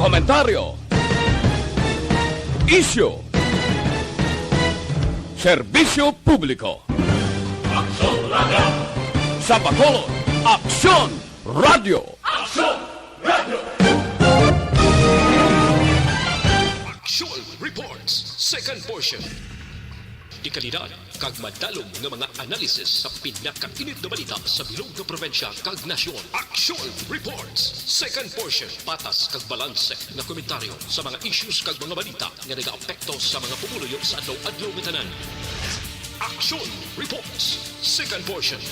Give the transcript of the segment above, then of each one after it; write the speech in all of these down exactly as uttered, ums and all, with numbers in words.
Komentaryo. Isyu. Serbisyo publiko. Aksyon Radio. Sa Bacolod, Aksyon Radio. Aksyon Radio. Aksyon Reports, second portion. Dekalidad kag madalom nga mga analysis sa pinakainit nga balita sa bilog nga probinsya kag nasyon. Aksyon Reports, second portion, patas kag balanse nga komentaryo sa mga issues kag mga balita nga nagaapekto sa mga pumuluyo sa adlaw-adlaw nga tanan. Aksyon Reports, second portion.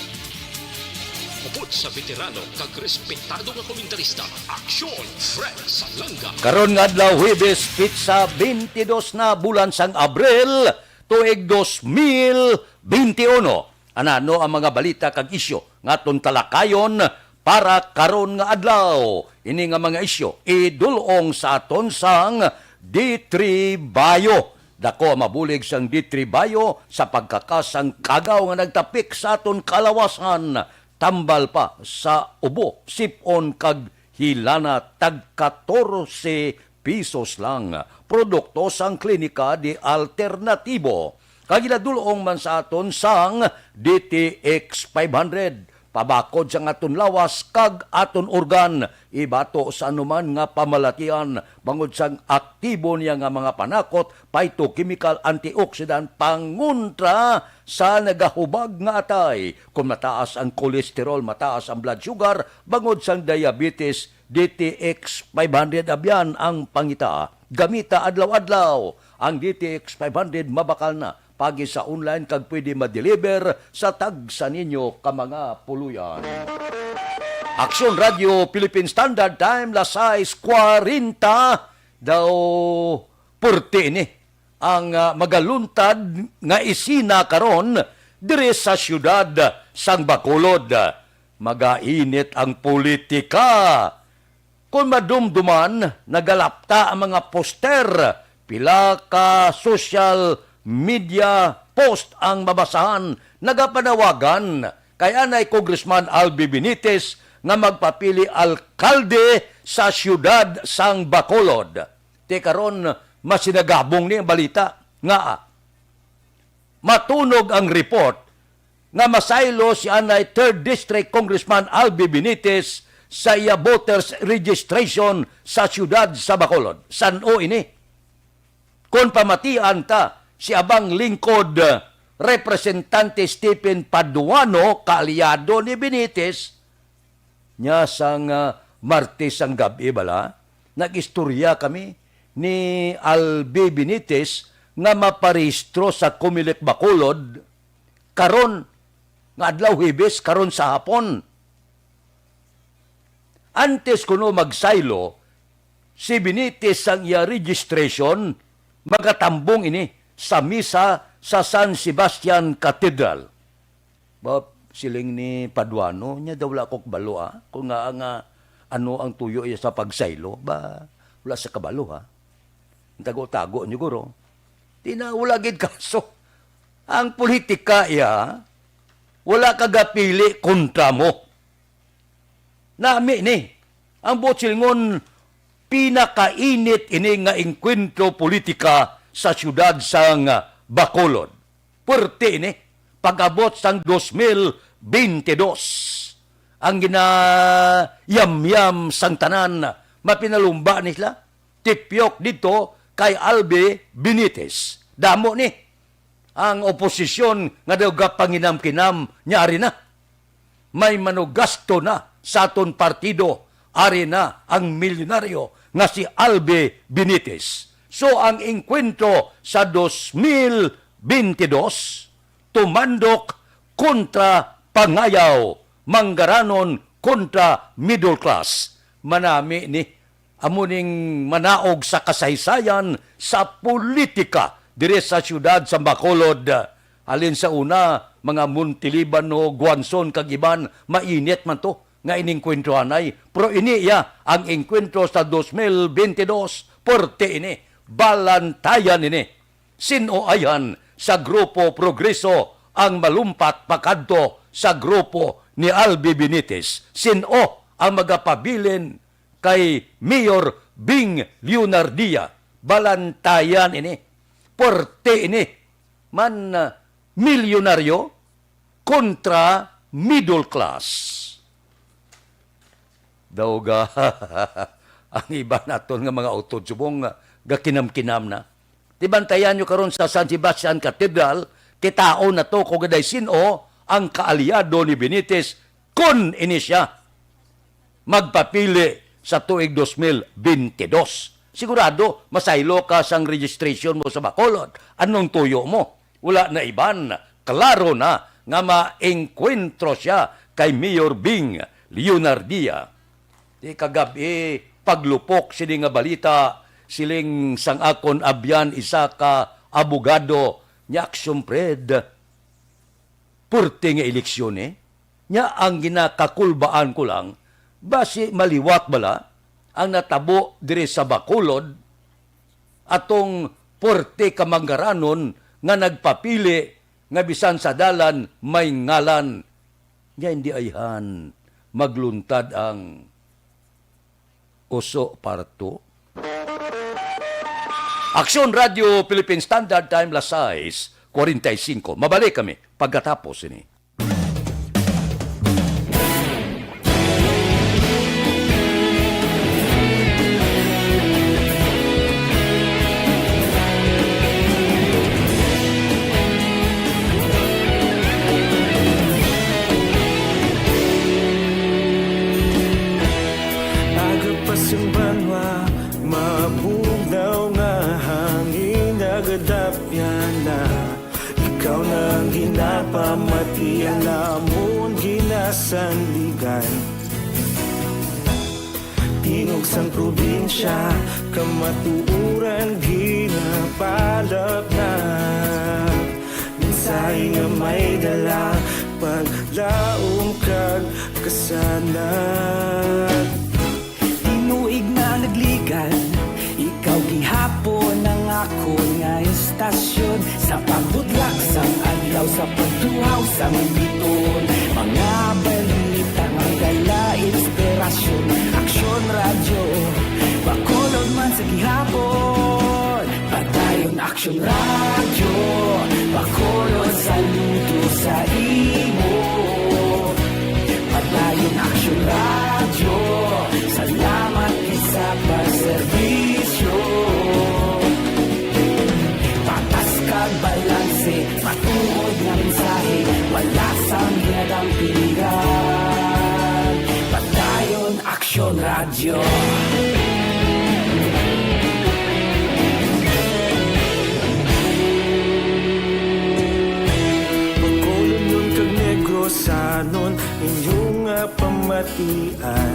Upod sa veterano kag respetado nga komentarista, Aksyon Fred Salanga. Karon nga adlaw, Huwebes, petsa twenty-two na bulan sang Abril, tuig dos mil benti uno. Anano ang mga balita kag isyu nga aton talakayon para karon nga adlaw? Ini nga mga isyu idul-ong sa aton sang D three Bio. Dako ang mabulig sang D three Bio sa pagkakas sang kagaw nga nagtapik sa aton kalawasan. Tambal pa sa ubo, sip-on kag hilana, tag katorse pisos lang. Produkto sang Klinika de Alternatibo. Kag ginadul-ong man sa aton sang D T X five hundred. Pabakod sang aton lawas kag aton organ, ibato sa anuman nga pamalatian, bangod sang aktibo niya nga mga panakot, phytochemical, antioxidant, pangontra sa nagahubag nga atay. Kon mataas ang cholesterol, mataas ang blood sugar, bangod sang diabetes, D T X five hundred abyan ang pangita. Gamita adlaw-adlaw. Ang D T X five hundred mabakal na pagi sa online kag pwede ma-deliver sa tagsa ninyo ka mga puloy-an. Aksyon Radio Philippine Standard Time, las sais kwarenta daw, purti ini ang, ah, magaluntad nga isina karon diri sa siyudad sang Bacolod. Magainit ang politika. Kon madumduman, nagalapta ang mga poster, pila ka social media post ang mabasahan, nagapanawagan kay anay Congressman Albi Benitez nga magpapili alkalde sa siyudad sang Bacolod. Ti karon, masinagabong ni ang balita nga matunog ang report nga masaylo si anay Third District Congressman Albi Benitez sa iya voters registration sa siyudad sa Bacolod. San-o ini? Kon pamatian ta, si abang lingkod, Representante Stephen Paduano, kaalyado ni Benitez, nya sang, ah, Martes sang gab-i bala, nag-istorya kami ni Albi Benitez nga maparehistro sa Comelec Bacolod karon nga adlaw, Huwebes, karon sa hapon. Antes kuno magsaylo si Benitez sang iya registration, magatambong ini sa misa sa San Sebastian Cathedral. Ba, siling ni Paduano, nya daw wala ko kabalo, ah, kung nga nga ano ang tuyo iya sa pagsaylo. Ba, wala sa kabalo, ha. Tago-tago niyo, guro. Di na, wala gid kaso. Ang politika iya, wala ka gapili kontra mo. Nami ni, ang buot silingon, pinakainit ini nga engkwentro politika sa siyudad sang Bacolod. Puwerte ini, pag-abot sang dos mil bente dos. Ang ginayamyam sang tanan, mapinalumba ni sila. Tipyok didto kay Albi Benitez. Damo ni ang oposisyon nga daw gapanginam-kinam niya ari na. May manugasto na sa aton partido, ari na ang milyonaryo nga si Albi Benitez. So, ang engkwentro sa dos mil bente dos, tumandok kontra pangayaw, manggaranon kontra middle class. Manami ni, amo ning manaog sa kasaysayan sa politika diri sa siyudad sa Bacolod. Halin sa una, mga Montelibano, Guanzon, kag iban, mainit man to nga inengkwentro anay. Pero ini iya ang engkwentro sa dos mil bente dos, puwerte ini, balantayan ini. Sin-o ayan sa Grupo Progreso ang malumpat pakadto sa grupo ni Albi Benitez? Sin-o ang magapabilin kay Mayor Bing Leonardia, balantayan ini. Puwerte ini. Man, ah, milyonaryo kontra middle class. Daw ga, ang iban naton nga mga utod subong, ah, gakinam-kinam na. Ti bantayan nyo karon sa San Sebastian Cathedral, kitaon nato kon gaday sin-o ang kaalyado ni Benitez kon ini sia magpapili sa tuig dos mil bente dos. Sigurado, masaylo ka sang registration mo sa Bacolod. Anong tuyo mo? Wala na iban, klaro na nga maengkwentro sia kay Mayor Bing Leonardia. Di kagab-i, paglupok sini nga balita, siling sang akon abyan, isa ka abogado, nya, Aksyon Fred, puwerte nga eleksyon, eh. Nya, ang ginakakulbaan ko lang, basi maliwat bala ang natabo diri sa Bacolod, atong puwerte ka manggaranon nga nagpapili nga bisan sa dalan may ngalan. Nya, hindi ayhan magluntad ang Uso Part two. Aksyon Radio Philippine Standard Time, las sais cuarenta y cinco. Mabalik kami pagkatapos ini. Aga pa sing banwa, mabugnaw nga hangin, nagadapya na. Ikaw na ang ginapamatian, amon ginasandigan. Tingog sang probinsya, kamatuoran ginapalapnag. Mensahe nga may dala, paglaom kag kasanag. Tinuig na nagligan, ikaw gihapon ang akon nga istasyon. Sa pagbutlak sang adlaw, sa pagtuhaw sang biton, mga balita nga dala inspirasyon. Aksyon Radyo Bacolod man sa gihapon. Padayon Aksyon Radyo Bacolod, saludo sa imo. Padayon Aksyon Radyo, salamat gid sa pagserbisyo. Patas kag balanse, matuod nga mensahe, wala sang ginadampigan. Padayon Aksyon Radyo. Bacolodnon kag Negrosanon, inyo nga pamatian.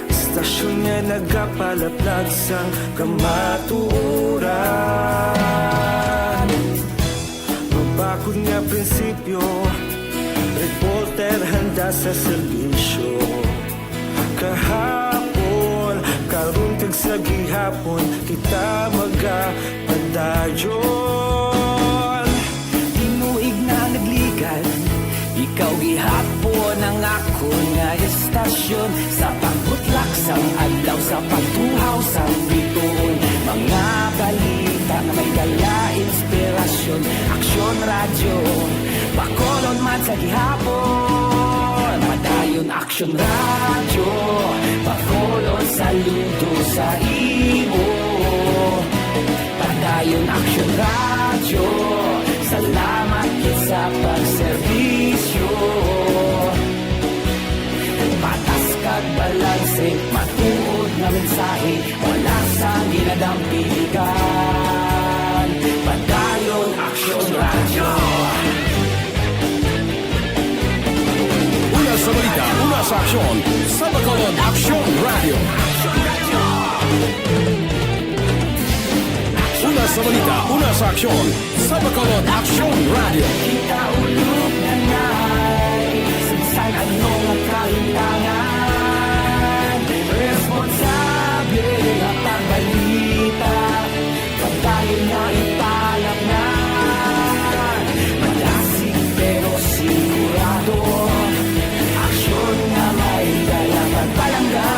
Istasyon nga nagapalaplag sang kamatuoran. Mabakod nga prinsipyo, reporter handa sa serbisyo. Kahapon, karon kag sa gihapon, kita magapadayon. Tinuig na nagligan, ikaw gihapon ang akon nga istasyon. Sa pagbutlak sang adlaw, sa pagtuhaw sang bituon, mga balita nga may dala inspirasyon. Aksyon Radyo Bacolod man sa gihapon. Padayon Aksyon Radyo Bacolod, saludo sa imo. Padayon Aksyon Radyo, salamat gid sa pagserbisyo. Patas kag balanse, matuod nga mensahe, wala sang ginadampigan. Padayon Aksyon Radyo. Una sa balita, una sa aksyon, sa Bacolod Aksyon Radyo. Una sa balita, una sa aksyon, sa Bacolod Aksyon Radyo. Kita ulog na na'y sagsag, ano nga kahintangan? Responsable nga pagbalita, padayon nga ipalapnag. Madasig pero sigurado, aksyon nga may dala pagpalangga.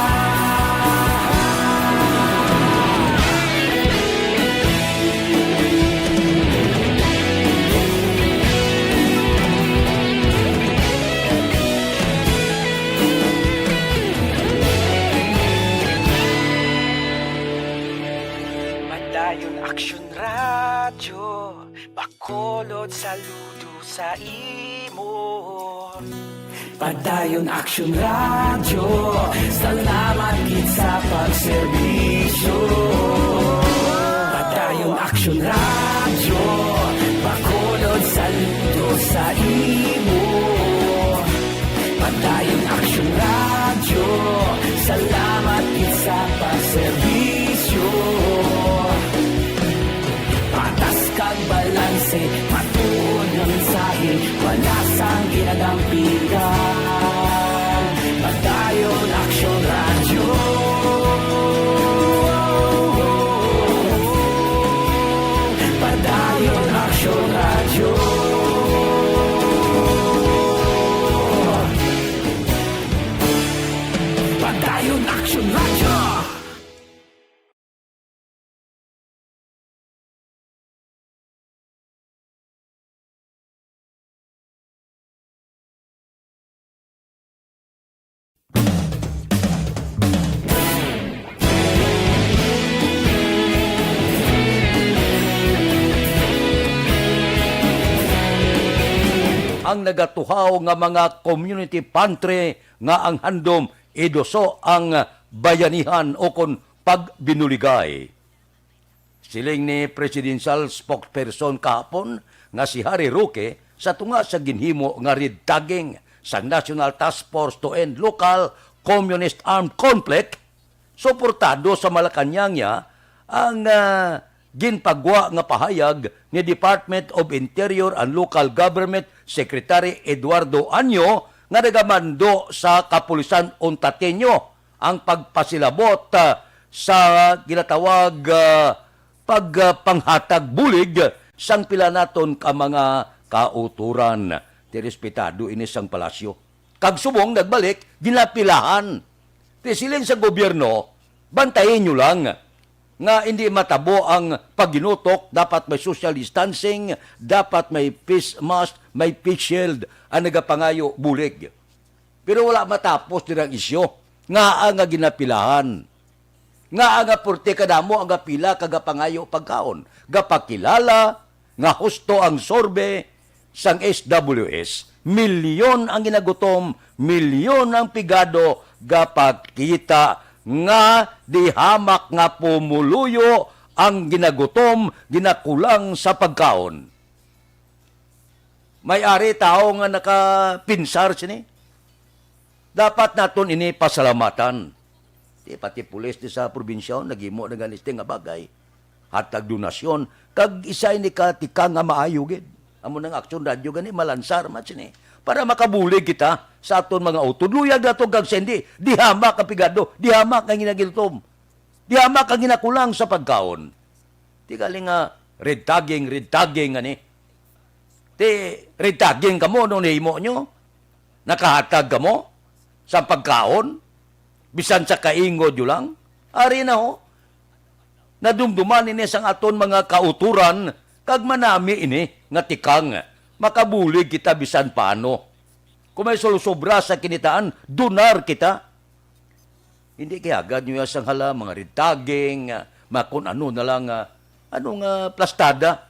Bacolod, saludo sa imo. Padayon Action Radio, salamat gid sa pagserbisyo. Padayon Action Radio, Bacolod, saludo sa imo. Padayon Action Radio, salamat gid sa pagserbisyo. Patas kag balanse, matuod nga mensahe, wala sang ginadampigan. Padayon Action Radio. Padayon Action Radio. Padayon Action Radio. Ang nagatuhaw nga mga community pantry nga ang handom iduso ang bayanihan o kon pagbinuligay. Siling ni presidential spokesperson kahapon nga si Harry Roque sa tunga sa ginhimo nga red tagging sang National Task Force to End Local Communist Armed Conflict, suportado sa Malacañang niya ang, ah, ginpagwa nga pahayag ni Department of Interior and Local Government Secretary Eduardo Año nga nagamando sa kapulisan Ontateño ang pagpasilabot, ah, sa ginatawag, ah, pagpanghatag bulig sang pila naton ka mga kautoran. Ti respetado ini sang palasyo. Kag subong nagbalik, ginapilahan. Ti siling sa gobyerno, bantayi nyo lang nga hindi matabo ang pagginutok, dapat may social distancing, dapat may face mask, may face shield, ang nagapangayo bulig. Pero wala matapos dira ang isyu. Ngaa nga ginapilahan? Ngaa nga purti kadamo ang gapila kag gapangayo pagkaon? Gapakilala nga husto ang survey sang S W S, milyon ang ginagutom, milyon ang pigado, gapakita nga di hamak nga pumuluyo ang ginagutom, ginakulang sa pagkaon. May ari tawo nga nakapinsar sini. Dapat naton ini pasalamatan. Ti pati pulis di sa probinsya, oh, naghimo na gani sini nga bagay. Hatag donasyon. Kag isa ini ka tikang nga maayo gid. Amo nang Action Radio gani, malansar man sini. Para makabulig kita sa aton mga utod. Luyag nato kag sa hindi, di hamak ang pigado, di hamak ang ginagutom, di hamak ang ginakulang sa pagkaon. Ti gali nga red tagging, red tagging ani. Ti red tagging kamo nung nahimo nyo? Nakahatag kamo sa pagkaon? Bisan sa kaingod nyo lang? Ari na ho. Nadumduman ini sang aton mga kauturan, kag manami ini nga tikang. Makabulig kita bisan paano. Kung may sul-, sobra sa kinitaan, donar kita. Hindi kay agad nyo sang hala, mga red tagging, ah, mga kun ano na lang, ah, ano nga plastada.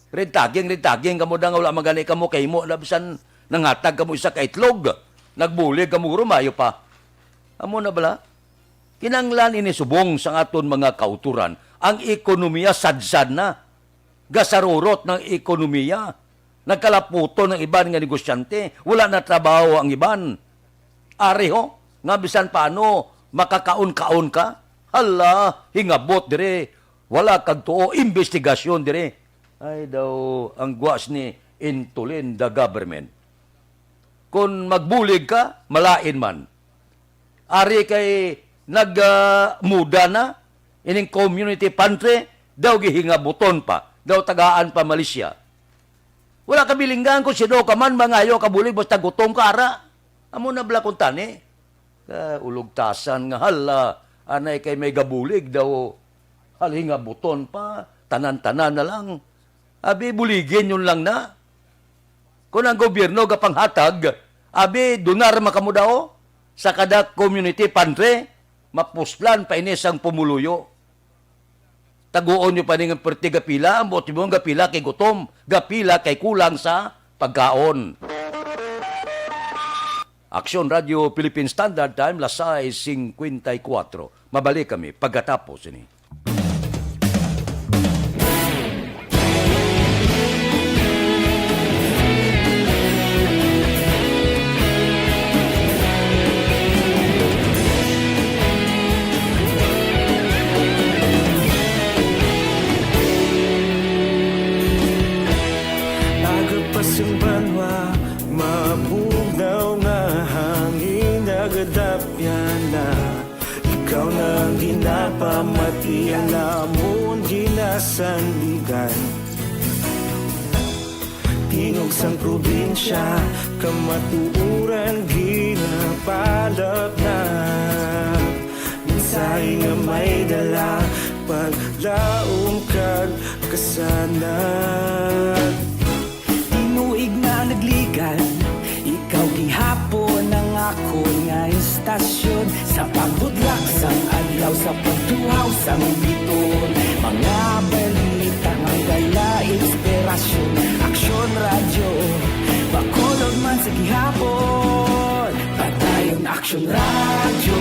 Red tagging, red tagging kamo da nga wala man gani kamo kahimo na bisan nanghatag kamo isa ka itlog. Nagbulig kamo, guro, mayo pa. Amo na bala? Kinanglan ini subong sang aton mga kauturan. Ang ekonomiya sadsad na. Gasarurot ng ekonomiya. Nagkalaputon ang iban nga negosyante. Wala na trabaho ang iban. Ari ho, nga bisan paano makakaon-kaon ka? Hala, hingabot dire. Wala kag tuo, imbestigasyon dire. Ay daw, ang gwas ni intulin the government. Kon magbulig ka, malain man. Ari kay nag, ah, muda na, ining community pantry, daw gihingabuton pa, daw tagaan pa Malaysia. Wala ka bilinggan kung sino ka man, mangayo ka bulig, basta gutom ka, ara. Amo na bala kung tani. Ka ulugtasan nga, hala, anay kay may gabulig daw, hal hingabuton pa, tanan-tanan na lang. Abi, buligin yun lang na. Kung ang gobyerno gapanghatag, abi, donar man kamo daw sa kada community pantry, mapuslan pa ini sang pumuluyo. Taguon niyo pa ni nga perti gapila, ang buot mo gapila kay gutom, gapila kay kulang sa pagkaon. Aksyon Radio Philippine Standard Time, las sais cincuenta y cuatro. Mabalik kami pagkatapos ini. Aga pa sing banwa, mabugnaw nga hangin nagadapyan na. Ikaw na ang ginapamatian namon ginasandigan. Tingog sang probinsya, kamatuoran ginapalapnap. Mensahe nga may dala, paglaom kag kasanag. Tinuig na nagligan, ikaw gihapon ang akon nga istasyon. Sa pagbutlak sang adlaw, sa pagtuhaw sang biton, mga balita nga dala inspirasyon. Aksyon Radyo, Bacolod man sa gihapon. Padayon Aksyon Radyo,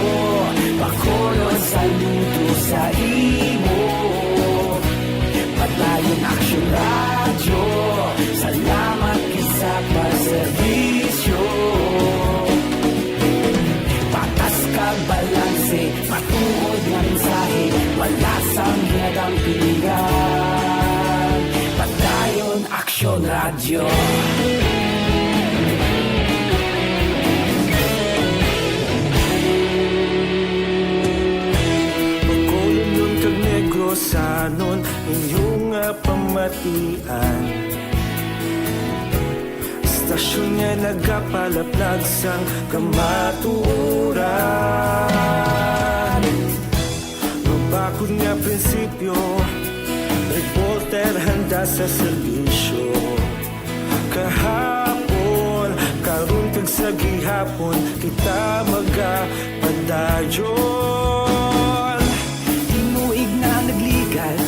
Bacolod, saludo sa imo. Padayon Aksyon Radyo, salamat gid sa pagserbisyo. Patas kag balanse, matuod nga mensahe, wala sang ginadampigan. Padayon Aksyon Radyo. Bacolodnon kag Negrosanon, inyo nga pamatian. Istasyon nga nagapalaplag sang kamatuoran. Mabakod nga prinsipyo, reporter handa sa serbisyo. Kahapon, karon kag sa gihapon, kita magapadayon. Tinuig na nagligan,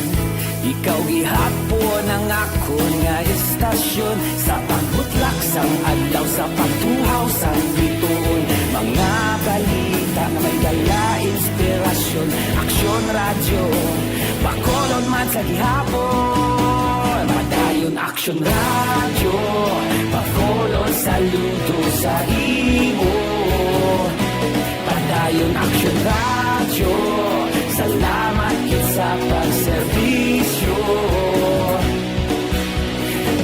ikaw gihapon ang akon nga istasyon. Sa pagbutlak sang adlaw, sa pagtuhaw sang bituon, mga balita nga may dala inspirasyon. Aksyon Radyo, Bacolod man sa gihapon. Padayon Aksyon Radyo, Bacolod, saludo sa imo. Padayon Aksyon Radyo, salamat gid sa pagserbisyo.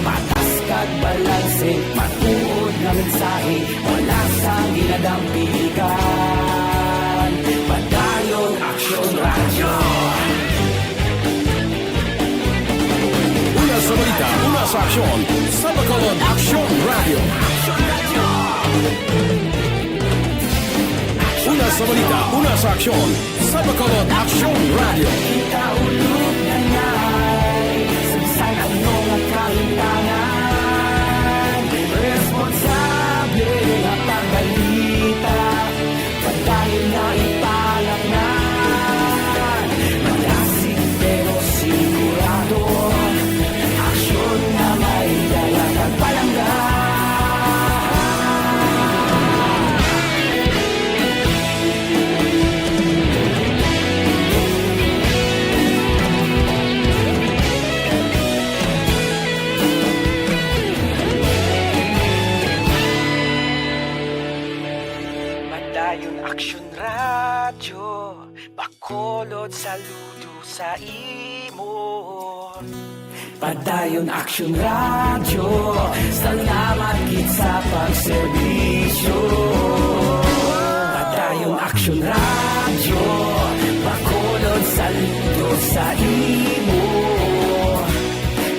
Patas kag balanse, matuod nga mensahe, wala sang ginadampigan. Padayon Aksyon Radyo. Una sa balita, una sa aksyon, sa Bacolod Aksyon Radyo. Una sa balita, una sa aksyon, sa Bacolod Aksyon Radyo. Kita ulog na ngay, sa bisan ano nga kahitangan, responsable nga pagbalita. Padayon na ipalaknad, malasig pero sigurado. Aksyon nga may dala kag palangga. Padayon Aksyon Radyo, Bacolod, saludo sa imo. Padayon Aksyon Radyo, salamat gid sa pagserbisyo. Padayon Aksyon Radyo, Bacolod, saludo sa imo.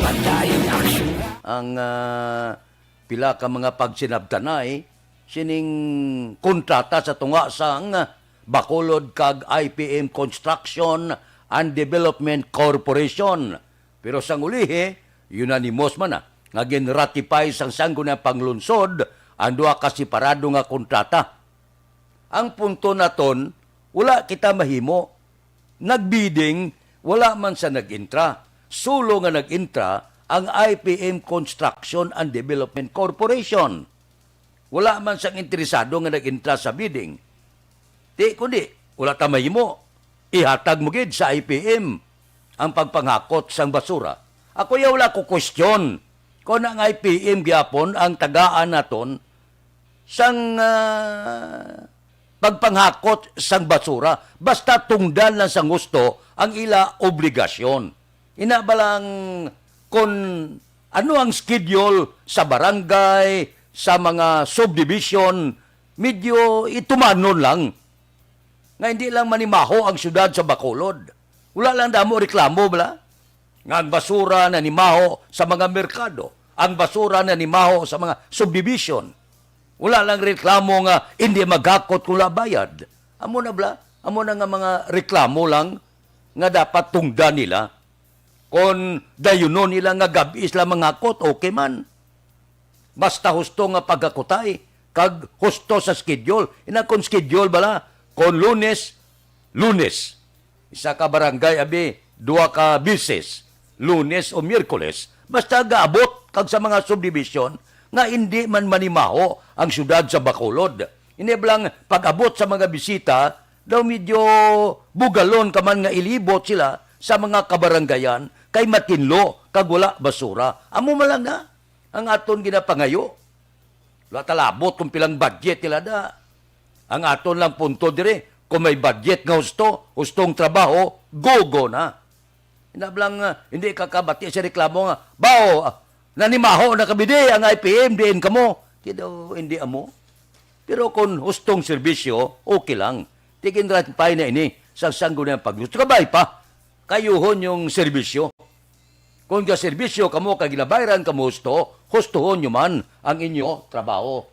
Padayon Aksyon Ang, ah, pila ka mga pagsinabtanay sining kontrata sa tunga sang Bacolod kag I P M Construction and Development Corporation. Pero sang ulihi, unanimous man na nga gin-ratify sang Sangguniang Panglungsod ang duha ka separado nga kontrata. Ang punto naton, wala kita mahimo. Nag-bidding Wala man sa nag-intra, sulo nga nag-intra ang I P M Construction and Development Corporation. Wala man sang interesado nga nag-intra sa bidding. Di, kundi, wala ta mahimo. Ihatag mo gid sa I P M ang pagpanghakot sang basura. Ako ya wala ko question kung ang I P M gyapon ang tagaan naton sang, ah, pagpanghakot sang basura, basta tungdan lang sang husto ang ila obligasyon. Ina ba lang, kung ano ang schedule sa barangay, sa mga subdivision, medyo itumanon lang nga hindi lang manimaho ang siyudad sa Bacolod. Wala lang damo reklamo bala nga ang basura nanimaho sa mga merkado, ang basura nanimaho sa mga subdivision. Wala lang reklamo nga hindi maghakot kung wala bayad. Amo na bala, amo na nga mga reklamo lang nga dapat tungdan nila. Kon dayunon nila nga gab-i sila manghakot, okay man. Basta husto nga paghakutay, kag husto sa schedule. Ina kon schedule bala, kon Lunes, Lunes. Isa ka barangay, abi, duha ka bisis, Lunes o Miyerkules. Basta gaabot kag sa mga subdivision nga hindi man manimaho ang siyudad sa Bacolod. Ini bala nga pag-abot sa mga bisita, daw medyo bugalon ka man nga ilibot sila sa mga kabarangayan kay matinlo kag wala basura. Amo man lang na ang aton ginapangayo. Wala ta labot kung pilang budget nila da. Ang aton lang punto diri, kung may budget nga husto, hustong trabaho, go-go na. Ina bala nga, ah, hindi ka kabati sa reklamo nga, "Baw, ah, nanimaho na kami di, ang I P M, diin kamo?" Di daw, hindi amo. Pero kung hustong serbisyo, okay lang. Tigin ra pay na ini, sa sangguniang pagluto. Kabay pa, kayuhon yung serbisyo. Kung gaserbisyo kamo kag ginabayran kamo husto, hustuhon nyo man ang inyo trabaho.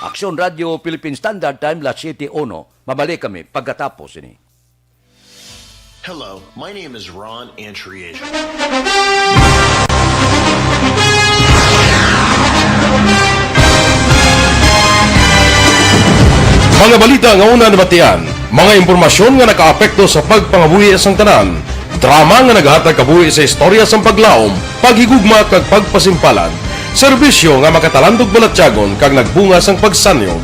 Aksyon Radio Philippine Standard Time, las siyete uno. Mabalik kami pagkatapos ini. Hello, my name is Ron Antriasia. Mga balita nga una nabatian, mga impormasyon nga nakaapekto sa pagpangabuhi sang tanan, drama nga naghatag kabuhi sa istorya sang paglaom, paghigugma kag pagpasimpalan, serbisyo nga makatalandog balatyagon kag nagbunga sang pagsanyog.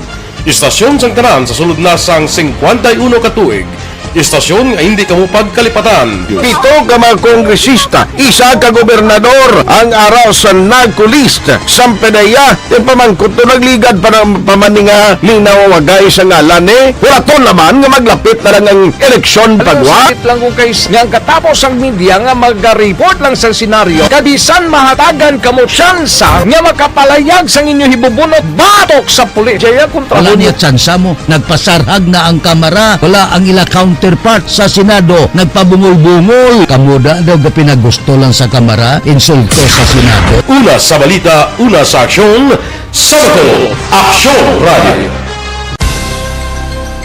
Istasyon sang tanan sa sulod na sang singkwenta y uno ka tuig. Istasyon nga hindi kamo pagkalipatan. Pito ka mga kongresista, isa ka gobernador ang ara sa NAGCO list. Sampanaya, yung pamangkot to nagligad pa ng pamaninga ni nawawagay sa ngalan ni. Wala to naman nga maglapit na lang ang eleksyon pagwa. Sakit lang kung kay nga ang katapos ang media nga maga-report lang sa senaryo. Kabisan mahatagan kamo tsansa nga makapalayag sang inyo hibubunot batok sa pulis. Jaya kontra. Wala niya tsansa mo. Nagpasarhag na ang Kamara. Wala ang ila counterpart sa Senado. Nagpabungol-bungol. Kamo da daw gapinagusto lang sa Kamara. Insulto sa Senado. Una sa balita, una sa aksyon, sa Bacolod, Aksyon Radio.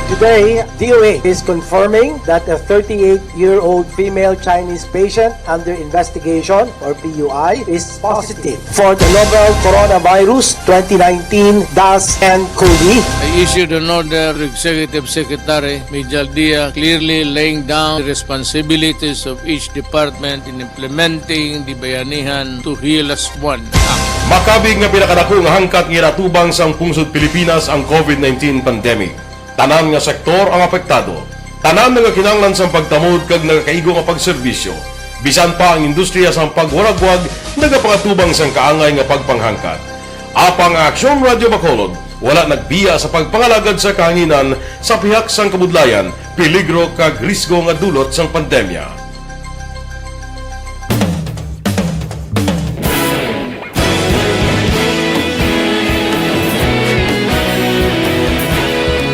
Today, D O A is confirming that a thirty-eight-year-old female Chinese patient under investigation, or P U I, is positive for the novel coronavirus twenty nineteen dash N COVID. I issued an order to Executive Secretary Mijal Dia, clearly laying down the responsibilities of each department in implementing the Bayanihan to Heal as One Act. Makabig nga pinakadako nga hangkat nga ginatubang sang pungsod Pilipinas ang COVID nineteen pandemic. Tanan nga sektor ang apektado. Tanan nga kinahanglan sang pagtamod kag nagakaigo nga pagserbisyo. Bisan pa ang industriya sang pagwaragwag nagapangatubang sang kaangay nga pagpanghangkat. Apang ang Aksyon Radio Bacolod wala nagbiya sa pagpangalagad sa kahanginan sa pihak sang kabudlayan, peligro kag risgo nga dulot sang pandemya.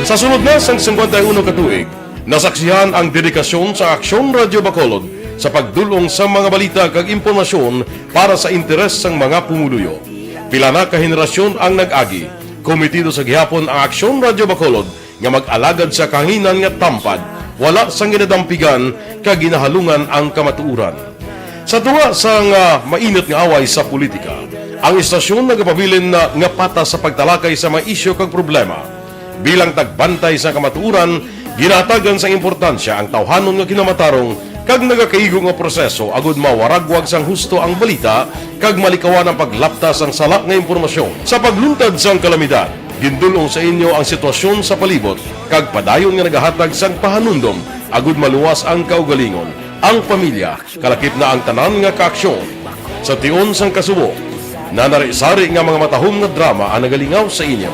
Sa sulod na sang singkwenta y uno ka tuig, nasaksihan ang dedikasyon sa Aksyon Radio Bacolod sa pagdul-ong sa mga balita kag impormasyon para sa interes sang mga pumuluyo. Pila na ka henerasyon ang nag-agi, kometido sa gihapon ang Aksyon Radio Bacolod nga mag-alagad sa kahanginan nga tampad, wala sang ginadampigan kag ginahalungan ang kamatuoran. Sa tunga sang, ah, mainit nga away sa politika, ang istasyon nagapabilin na nga patas sa pagtalakay sa mga isyu kag problema. Bilang tagbantay sa kamatuoran, Ginahatagan sang importansya ang tawhanon nga kinamatarong kag nagakaigo nga proseso agud mawaragwag sang husto ang balita kag malikawan ang paglapta sang sala nga impormasyon. Sa pagluntad sang kalamidad, gindul-ong sa inyo ang sitwasyon sa palibot kag padayon nga nagahatag sang pahanumdom agud maluwas ang kaugalingon, ang pamilya, kalakip na ang tanan nga kaaksyon. Sa tion sang kasubo, nanari-sari nga mga matahom nga drama ang nagalingaw sa inyo.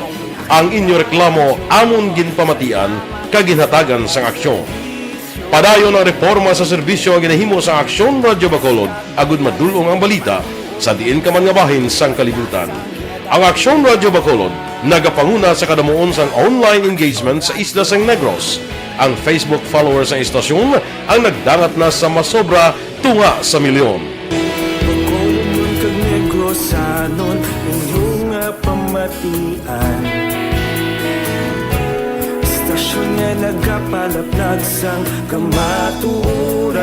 Ang inyo reklamo amon ginpamatian kag ginhatagan sang aksyon. Padayon ang reporma sa serbisyo nga ginahimo sang Aksyon Radyo Bacolod agud madul-ong ang balita sa diin ka man nga bahin sang kalibutan. Ang Aksyon Radyo Bacolod nagapanguna sa kadamuon sang online engagement sa isla sang Negros. Ang Facebook followers sang istasyon ang nagdangat na sa masobra tunga sa milyon. Bacolodnon kag Negrosanon, inyo nga pamatian. Istasyon nga nagapalaplag sang kamatuoran.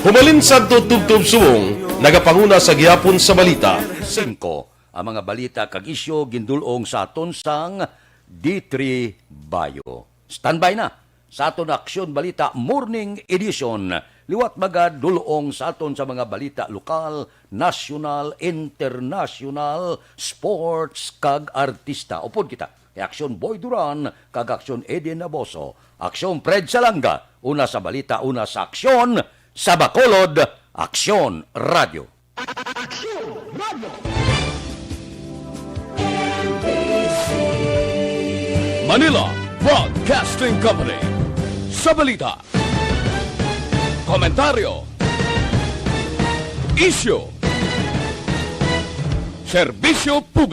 Humalin sadto tubtob subong, nagapanguna sa gihapon sa balita. Singko, ang mga balita kag isyu gindul-ong sa aton sang D three Bayo. Standby na sa aton Aksyon Balita Morning Edition. Liwat magadul-ong sa aton sa mga balita lokal, nasyonal, internasyonal, sports, kag artista. Upod kita kay Aksyon Boy Duran kag Aksyon Eden Naboso. Aksyon Fred Salanga, una sa balita, una sa aksyon, sa Bacolod, Aksyon Radyo. Aksyon Radyo. Manila Broadcasting Company. Sa balita, komentaryo, isyu, serbisyo publiko.